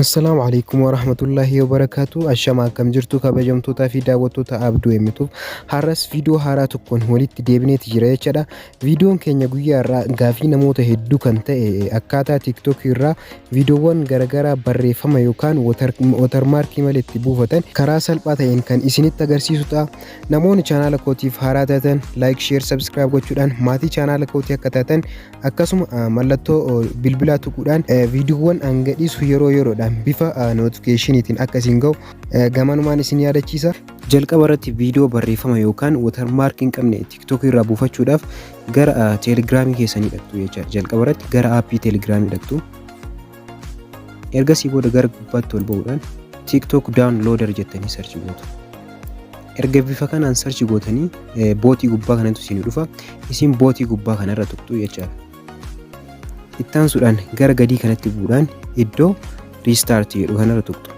Assalaamu alaikum warahmatullaahi wabarakaatu. Ashama akkam jirtu kabajamtootaa fi daawwattoota Abduu Emmituuf har'as viidiyoo haaraa tokkoon walitti deebineeti jira jechaadha. Viidiyoon keenya guyyaa irraa gaafii namoota hedduu kan ta'e akkaataa TikTok irraa viidiyoowwan garaagaraa barreeffama yookaan watermarkii malee itti buufatan karaa salphaa ta'een kan isinitti agarsiisu ta'a. Namoonni chaanaala kootiif haaraa taatan like, share, subscribe gochuudhaan maatii chaanaala kootii akka taatan akkasuma mallattoo bilbilaa tuquudhaan viidiyoowwan an gadhiisu yeroo yeroodhaan bifa notifiikeeshiniitiin akka isin ga'u gamanumaan isin yaadachiisa. Jalqaba irratti viidiyoo barreeffama yookaan watermark hin qabne TikTok irraa buufachuudhaaf gara teelegiraamii keessanii dhaqxu jechaadha. Jalqaba irratti gara aappii teelegiraamii dhaqxu. Ergasii booda gara gubbaatti ol ba'uudhaan TikTok downloader jettanii sarchi gootu. Erga bifa kanaan sarchi gootanii bootii gubbaa kanatu isin dhufa. Isin bootii gubbaa kanarra tuqxu jechaadha. Ittaansuudhaan gara gadii kanatti bu'uudhaan iddoo restart jedhu kanarra tuqxu.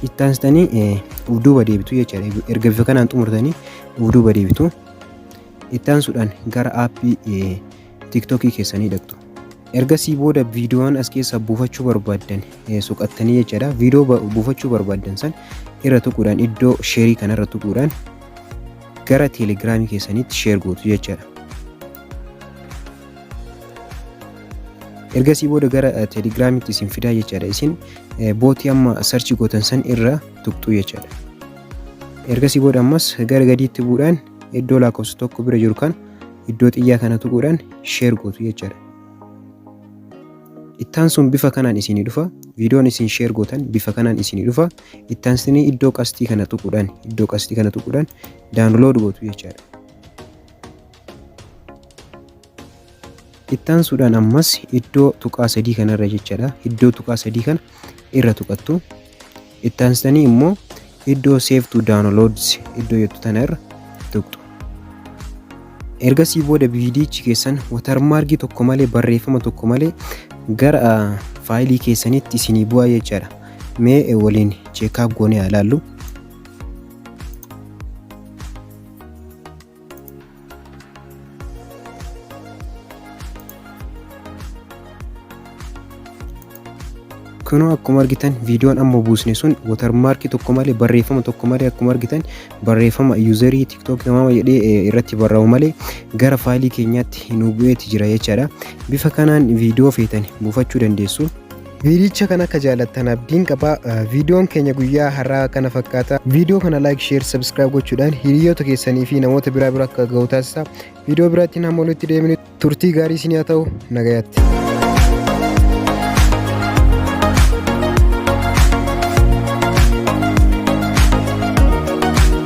Ittaansitanii uf duuba deebitu jechaadha. Erga bifa kanaan xumurtanii uf duuba deebitu. Ittaansuudhaan gara aappii TikTokii keessanii dhaqxu. Ergasii booda viidiyoon as keessaa buufachuu barbaaddan soqattanii jechaadha. Viidiyoo buufachuu barbaaddan san irra tuquudhaan iddoo sheerii kanarra tuquudhaan gara teelegiraamii keessaniitti sheer gootu jechaadha. Ergasii booda gara teelegiraamiitti isin fidaa jechaadha. Isin bootii amma sarchi gootan san irra tuqxu jechaadha. Ergasii booda ammas gara gadiitti bu'uudhaan iddoo lakkoofsa tokko bira jiru kan iddoo xiyyaa kana tuquudhaan sheer gootu jechaadha. Ittaan sun bifa kanaan isinii dhufa. Viidiyoon isin sheer gootan bifa kanaan isinii dhufa. Ittaansitanii iddoo qastii kana tuquudhaan iddoo qastii kana tuquudhaan daawunlood gootu jechaadha. Ittaansuudhaan ammas iddoo tuqaa sadii kanarra jechaadha. Iddoo tuqaa sadii kana irra tuqattu. Ittaansitanii immoo iddoo save to downloads iddoo jettu tana irra tuqxu. Ergasii booda viidiyichi keessan watermarkii tokko malee barreeffama tokko malee gara faayilii keessanitti isinii bu'aa jechaadha. Mee waliin cheekaap goonee haa ilaallu. Kunoo akkuma argitan viidiyoon amma buusne sun watermarkii tokko malee barreeffama tokko malee akkuma argitan barreeffama yuuzarii tiktook mama jedhee irratti barraa'u malee gara faayilii keenyaatti nu bu'eeti jira jechaadha. Bifa kanaan viidiyoo feetan buufachuu dandeessu. Viidicha kan akka jaalattan abdiin qaba. Viidiyoon keenya guyyaa har'aa kana fakkaata. Viidiyoo kana like, share, subscribe gochuudhaan hiriyoota keessanii fi namoota biraa bira akka ga'u taasisa. Viidiyoo biraattiin hamma walitti deeminu turtii gaarii isin haa ta'u nagayaatti.